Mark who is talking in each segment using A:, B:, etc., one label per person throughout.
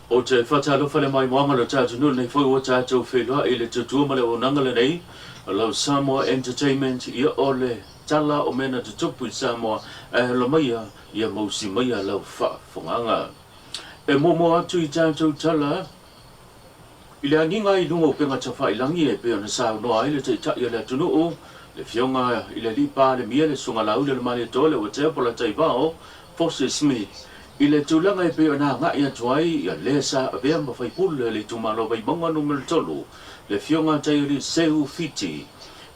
A: Ou te faatalofa le maimoaga o le tatou atunuu lenei foi ua tatou feiloai i le tutua ma le auaunaga lenei o lau Samoa Entertainment ia o le tala o mea na tutupu i Samoa ae ola maia ia mausi maia lau faafofogaga. E muamua atu i tatou tala I le agiga i luga o upega tafailangi e pei ona saunoa ai le Taitai o le atunuu, le Afioga i le Alii Palemia, le Susuga Laauli o le Malietoa, le Uatea Polataivao, Foster Smith, i le tulaga e pei ona agai atu ai ia le sa avea ma faipule o le itumalo Vaimauga Nu 3, le Afioga Taialii Seu Fiti,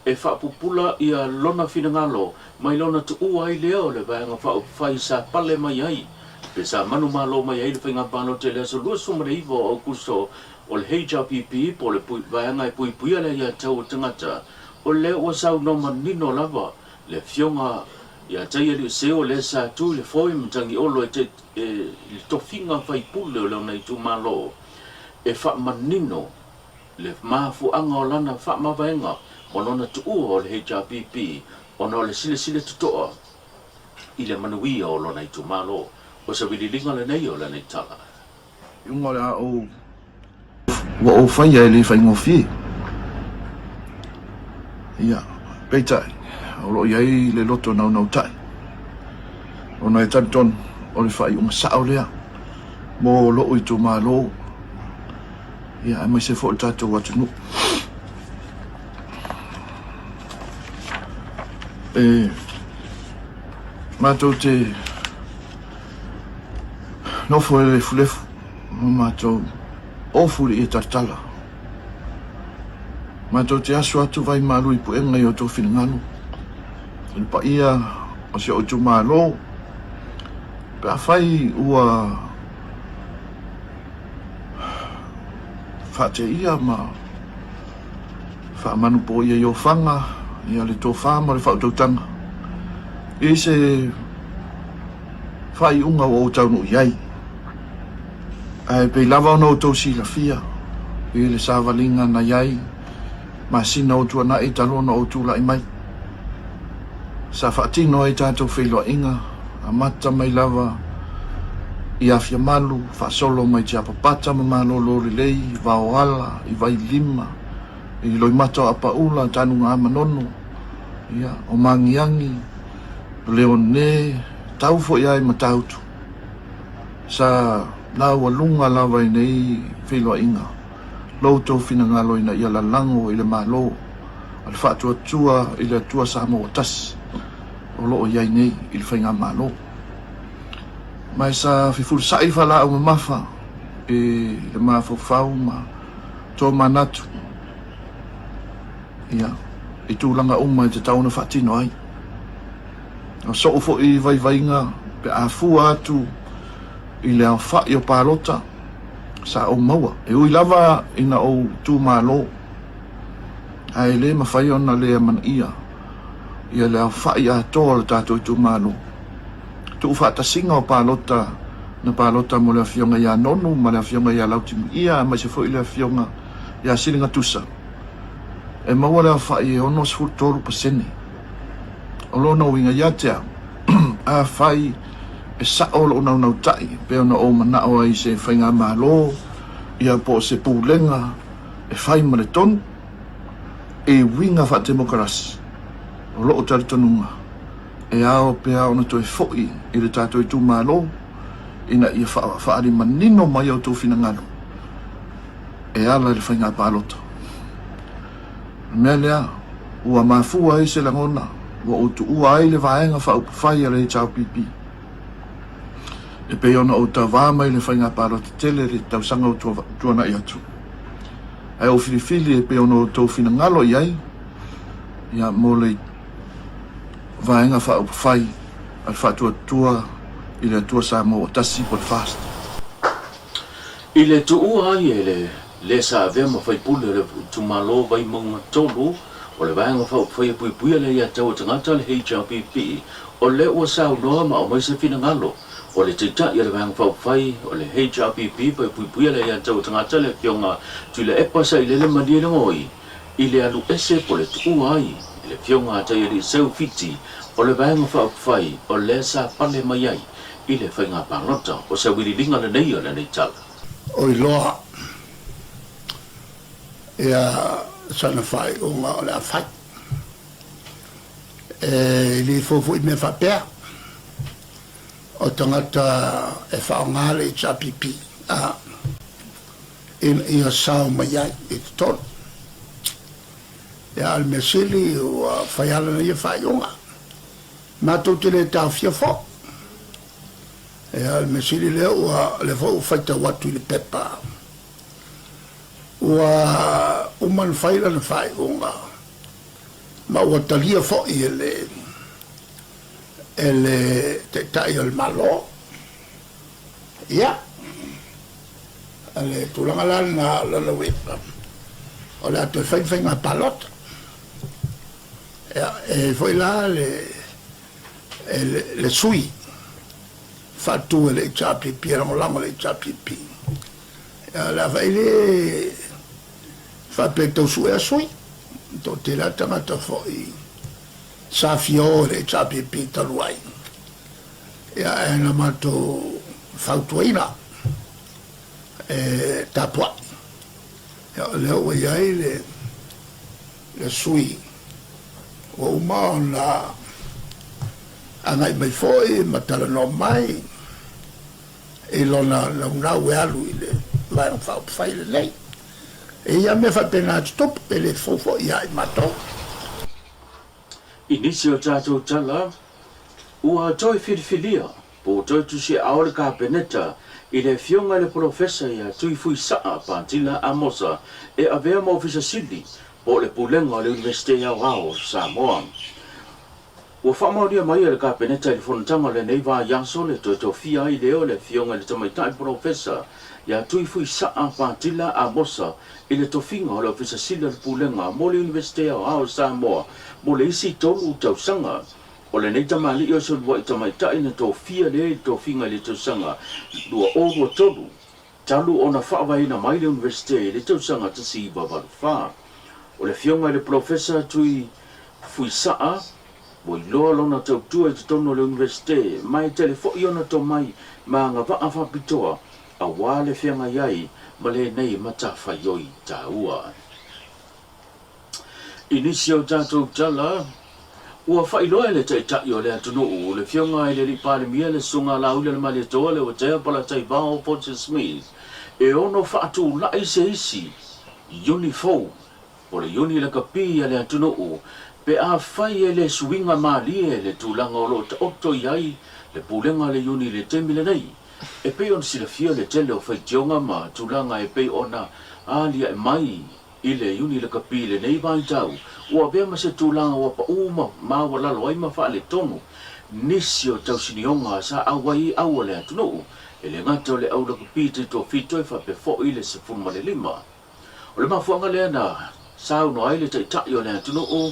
A: e faapupula ia lona finagalo mai lona tuua ai lea o le Vaega Faaupufai sa pale mai ai Pe sa manumalo mai ai le faiga palota i le aso 29 o Aokuso o le HRPP po o le vaega e puipuia le aiatatau o tagata, o lea ua saunoa manino lava le Afioga ia Taiali'i Seo lea sa tu i le foe Matagiolo e i le tofiga faipule o lona itumalo e faamanino le mafuaaga o lana faamavaega ma lona tuua o le HRPP ona o le silasila totoa i le manuia o lona itumalo. O se vililiga lenei o lenei tala.
B: Iuga o le a ou ua ou faia e le faigofie. Ia, peitai, o lo o i ai le loto naunautai, ona e talitonu o le faaiuga sao lea mo lou itumalo, ia, aemaise foi o le tatou atunuu. E matou te nofo e lefulefu ma matou ofu i le talatala. Matou te aso atu vai malu i puega i o outou finagalo, i le paia o si ou itumalo, pe afai ua faateia ma faamanupoia i ofaga ia le tofa ma le faautautaga i se faaiuga ua ou taunuu i ai. Ae pei lava ona outou silafia i le savaliga na i ai masina o tuanai talu ona ou tulai mai, sa faatino ai tatou feiloaiga, amata mai lava i Afiamalu, faasolo mai Tiapapata ma Malolo Lelei, Vaoala, i Vailima, i Loimata o Apaula, Tanugaamanono, ia, o Magiagi, Leone, tau foi lava i Matautu. Sa laualuga lava i nei feiloaiga lo outou finagalo ina ia lalago i le Malo a le Faatuatua i le Atua Samoa Tasi o lo o i ai nei i le Faigamalo. Ma e sa fefulisai faalaau mamafa i le mafaufau ma tomanatu ia, i tulaga uma e tatau ona faatino ai. O so'u foi vaivaiga pe a fua atu i le aofai o palota sa ou maua, e ui lava ina ou itumalo, ae le mafai ona le amanaia ia le aofai atoa o le tatou itumalo. Tuufaatasiga o palota na palota mo le Afioga ia Nonu ma le Afioga ia Lautimuia aemaise foi le Afioga ia Siligatusa, e maua le aofai e 63%. O lona uiga ia te au, afai e sao lou naunautai e pei ona ou manao ai i se faigamalo ia po o se pulega e fai ma le tonu i uiga faatemokarasi, o lou talitonuga e ao pea ona toe foi i le tatou itumalo ina ia faaali manino mai outou finagalo e ala i le faiga palota. O le mea lea ua mafua ai se lagona ua ou tuua ai le Vaega Faaupufai a le HRPP e pei ona ou tauva mai i le faiga palota tele i le tausaga ua tuanai atu. Ae ou filifili e pei ona outou finagalo i ai ia mo le Vaega Faaupufai a le Faatuatua i le Atua Samoa ua Tasi po o le FAST.
A: I le tuua ai e le le sa avea ma faipule o le itumalo Vaimauga 3 o le Vaega Faaupufai e Puipuia le Aiatatau a Tagata, le HRPP, o lea ua saunoa ma aumai se finagalo o le Taitai o le Vaega Faaupufai o le HRPP pa e puipuia le aiatatau a tagata, le Afioga Tuilaepa Sailele Malielegaoi, i le alu ese po o le tuua ai e le Afioga a Taialii Seu Fiti o le Vaega Faaupufai o lea sa pale mai ai i le faiga palota. O se wililiga lenei o lenei tala.
C: O iloa ia sana faaiuga o le a fai. E le fou foi mea faapea, o tagata e faaaoga le HRPP a ina ia sao mai ai i totonu. Ia, a o le mea sili ua fai lava lana ia faaiuga. Matou te le taofia foi. Ia, o le mea sili lea ua, o lea foi ua faitau atu i le pepa, ua uma ona fai lana faaiuga ma ua talia foi e le, e le Taitai o le Malo. Ia, o le tulaga la lena o lona uiga, o le a toe fai le faiga palota. Ia, e i ai foi la le, le sui faatu e le HRPP, e lagolago e le HRPP. Ia, o le a fai le faapea e tau suea sui, toatele lava tagata foi sa fia o i le HRPP talu ai. Ia, ae na matou fautuaina e tapuai. Ia, o lea ua i ai le le sui ua uma ona agai mai foi ma talanoa mai i lona naunau e alu i le Vaega Faaupufai lenei. E i ai mea faapena e tutupu, e le fou foi ia i matou.
A: I nisi o tatou tala, ua toe filifilia po o toe tusiaao le Kapeneta i le Afioga i le Polofesa ia Tuifuisaa Patila Amosa e avea ma Ofisa Sili po o le Pulega o le Iunivesite Aoao o Samoa. Ua faamaonia mai e le Kapeneta i le fonotaga o lenei vaiaso le toe tofia ai lea o le Afioga i le Tamaitai Polofesa ia Tuifuisaa Patila Amosa i le tofiga o le Ofisa Sili o le Pulega mo le Iunivesite Aoao o Samoa mo le isi 3 tausaga. O lenei tamalii o se uluai tamaitai na tofia lea i le tofiga i le tausaga 2023, talu ona faavaeina mai le Iunivesite i le tausaga 1984. O le afioga i le Polofesa Tui Fuisaa, ua iloa lona tautua i totonu o le Iunivesite ma e tele foi ona tomai ma agavaa faapitoa aua le feagai ai ma lenei matafaioi taua. I nisi o tatou tala, ua faailoa e le Taitai o le atunuu, le Afioga i le Alii Palemia le Susuga Laaulialemalietoa Leuatea Polataivao Fosi Smith, e ono faatulai se isi iuni fou o le iuni lakapi a le atunuu pe afai e le suiga malie le tulaga o lo o taoto i ai le pulega a le iuni i le taimi lenei. E pei ona silafia le tele o faitioga ma tulaga e pei ona aliae mai I le Iuni lakapi i lenei vaitau, ua avea ma se tulaga ua paʻu ma maualalo ai ma faaletonu nisi o tausinioga sa auai ai au a le atunuu, e le gata o le au lakapi taitoafito e faapea foi le 15. O le mafuaaga lea na saunoa ai le Taitai o le atunuu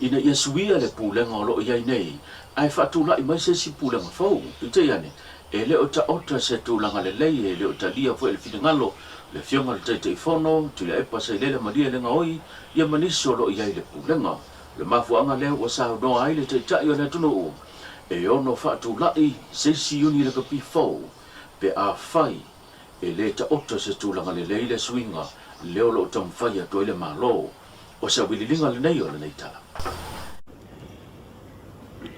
A: ina ia suia le pulega o lo o i ai nei ae faatulai mai se isi pulega fou. Peitai ane, e le o taoto se tulaga lelei, e le o talia foi le finagalo Le Afioga i le Taitaifono, Tuilaepa Sailele Malielegaoi, ia ma nisi o lo o i ai le Pulega. O le mafuaaga lea ua saunoa ai le Taitai o le atunuu e ono faatulai se isi iuni lakapi fou pe afai e le taoto se tulaga lelei le suiga lea o lo o taumafai atu ai le Malo. O se auiliiliga lenei o lenei tala.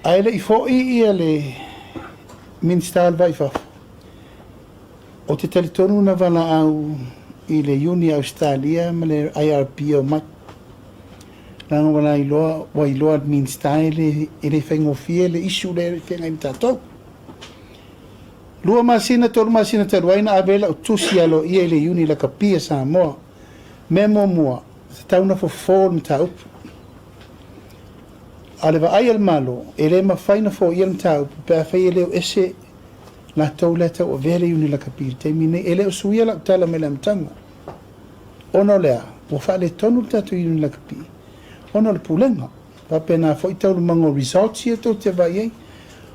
D: Ae le i foi ia le Minisita o le Va i Fafo, Ou te talitonu na valaau i le Iuni a Ausetalia ma le IRP e omai. Leaga ua la iloa, ua iloa e le Minisita e le, e le faigofie le issue lea e feagai ma tatou. 2 masina, 3 masina talu ai na ave ai lau tusi aloaia i le Iuni Lakapi a Samoa. Mea muamua, e tatau ona fofo le mataupu. A o le vaai a le Malo, e le mafai ona foia le mataupu pe afai e le o ese latou lea tau avea le iuni lakapi i le taimi nei. E le o suia lau tala mai le amataga, ona o le a? Ua faaletonu le tatou iuni lakapi ona o le pulega. Faapena foi taualumaga o results ia tou te vaai ai.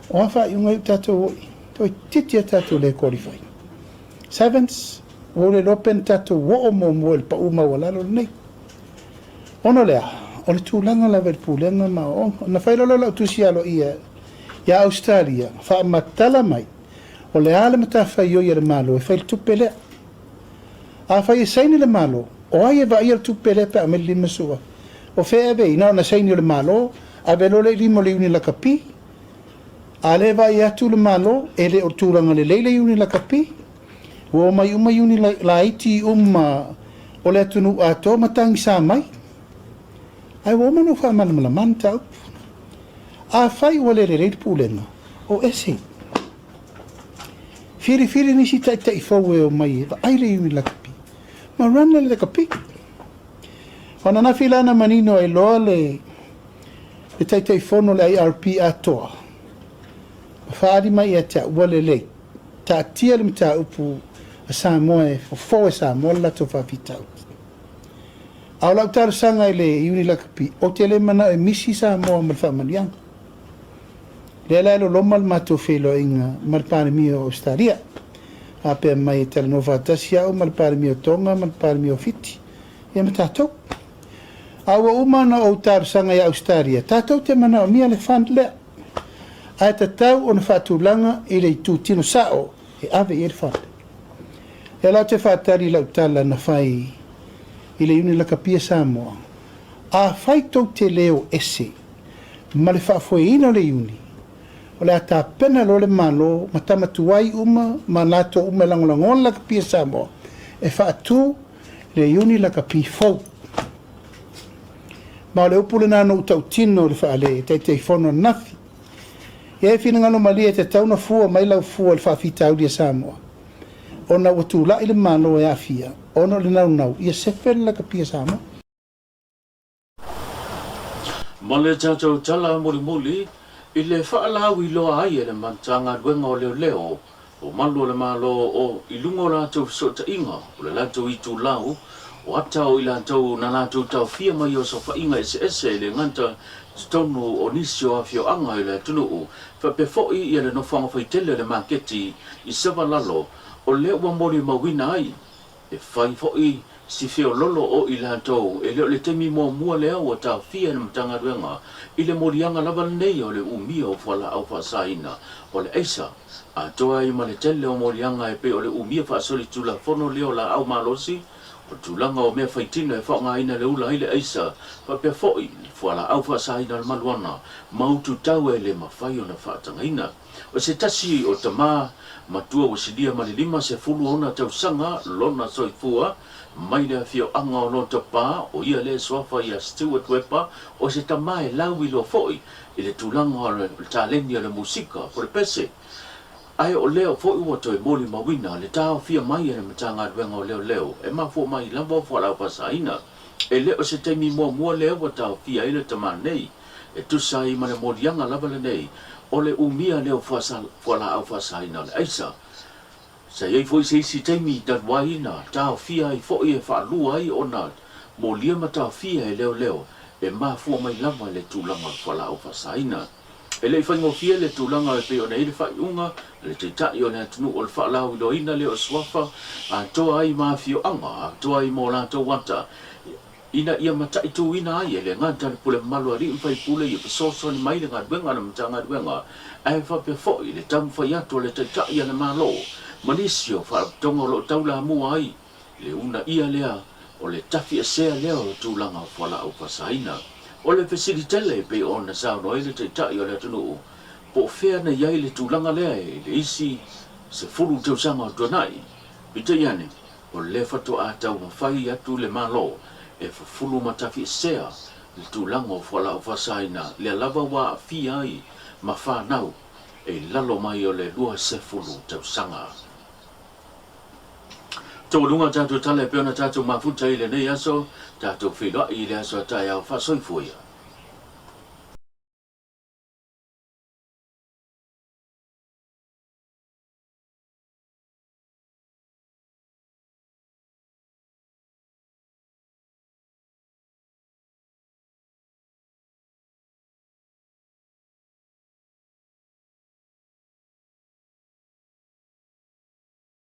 D: O a faaiuga ia ua tatou o i ai? Toeitiiti a tatou le qualify. Sevens, ua ou le iloa pe na tatou oo muamua i le pau maualalo lenei. Ona o le a? O le tulaga lava i le pulega ma aoaoga. Ona fai loa lea o lau tusi aloaia ia Ausetalia, faamatala mai, o le a le matafaioi a le Malo e fai le tupe lea. Afai e saini le Malo, o ai e vaaia le tupe lea pe a aumai le 50,000? O fea e ave ai? Na ona saini o le Malo, ave loa lea i lima o le Iuni Lakapi. A le vaai atu le Malo, e le o tulaga lelei le Iuni Lakapi. Ua omai uma Iuni laiti uma o le atunuu atoa ma tagisa mai. Ae ua uma ona ou faamalamalama le mataupu. Afai ua le lelei le pulega, o ese. Filifili nisi taitai fou e omai e vaai le Iuni Lakapi ma run le lakapi. O ananafi la na manino ai loa le le Taitaifono o le IRP atoa ma faaali mai ia te au, ua lelei, taatia le mataupu a Samoa e fofo e Samoa le latou faafitauli. A o lau talosaga i le Iuni Lakapi, ou te le manao e misi Samoa ma le faamanuiaga. Lea la e loloma le matou feiloaiga ma le Palemia o Ausetalia. Faapea mai e talanoa faatasi au ma le Palemia o Tonga ma le Palemia o Fiti, ia ma tatou. A ua uma ona ou talosaga ia Ausetalia, tatou te manaomia le fund lea, ae tatau ona faatulaga i le itutino sao e ave i ai le fund. Lea la ou te faatali i lau tala na fai i le Iuni Lakapia Samoa, afai tou te le o ese ma le faafoeina o le Iuni, o le a tapena loa le Malo ma tama tuai uma ma latou uma e lagolagoa le Lakapia Samoa e faatu le Iuni Lakapi fou. Ma o le upu lena na ou tautino i le faale Taitaifono ananafi. Ia e finagalo malie e tatau ona fua mai lau fua i le faafitauli a Samoa, ona ua tulai le Malo e aafia ona o le naunau ia sefe le lakapi a Samoa.
A: Ma le tatou tala mulimuli i le faalauiloa ai e le Matagaluega o Leoleo o Malu o le Malo o i luga o latou fesootaiga o le latou itulau o ata o i latou na latou taofia mai o saofaiga eseese e le gata i totonu o nisi o afioaga i le atunuu faapea foi ia le nofoaga faitele o le maketi i Savalalo o lea ua molimauina ai E fai foi si feololo o i latou, e le o le taimi muamua lea ua taofia e le Matagaluega i le moliaga lava lenei o le umia o fualaau faasaina o le aisa, atoa ai ma le tele o moliaga e pei o le umia faasolitulafono lea o laau malosi, o le tulaga o mea faitino e faaaogaina e le ula ai le aisa, faapea foi le fualaau faasaina o le maluana ma ututau e le mafai ona faatagaina. O se tasi o tama matua ua silia ma le 56 tausaga lona soifua mai le afioaga o Lotopa, o ia lea suafa ia Stewart Wepa, o se tama e lauiloa foi i le tulaga o le taleni o le musika po o le pese. Ae o lea foi ua toe molimauina le taofia mai e le Matagaluega o Leoleo e mafua mai lava o fualaau faasaina. E le o se taimi muamua lea ua taofia ai le tama nei. E tusa ai ma le moliaga lava lenei o le umia lea o fualaau faasaina o le aisa. Sa i ai foi se isi taimi talu ai na taofia ai foi e faalua ai ona molia ma taofia e leoleo e mafua mai lava le tulaga o le fualaau faasaina. E le i faigofie le tulaga e pei ona i ai le faaiuga a le Taitai o le atunuu o le faalauiloaina lea o suafa atoa ai ma afioaga atoa ai ma o latou ata ina ia mataituina ai e le gata le pule mamalu a alii ma faipule ia fesoasoani mai le galuega a le Matagaluega ae faapea foi le taumafai atu a le Taitai a le Malo ma nisi o faalapotopotoga o lo o taulamua ai le uunaia lea o le tafiesea lea o tulaga o fualaau faasaina. O le fesili tele e pei ona saunoa ai le Taitai o le atunuu, po o fea na i ai le tulaga lea i le isi 10 tausaga o tuanai? Peitai ane, O lea faatoa taumafai atu le Malo e fufulu ma tafiesea le tulaga o fualaau faasaina lea lava ua aafia ai ma fanau e i lalo mai o le 20 tausaga. Taualuga tatou tala e pei ona tatou mafuta i lenei aso, tatou feiloai i le aso a taeao faasoifua ia.